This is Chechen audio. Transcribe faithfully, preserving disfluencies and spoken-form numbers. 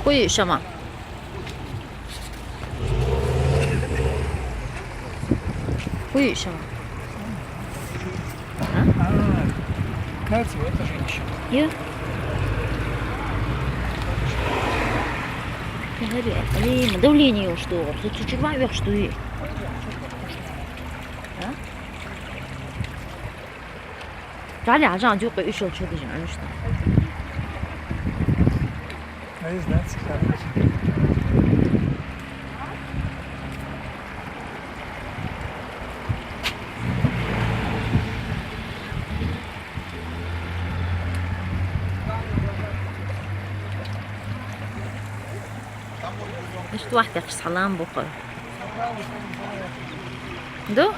Ху ю шама? Ху ю шама? Кажется, это женщина. Ю. Али, ма давление ёхуш ду, ху цу чуьра ма оьхуш дуй. Жали, хьажа, дюкъе уьш йолчу дижин, аьлла шуна. А я знаю, цикад. Иштта вахтехь салам бу-кх. Ду?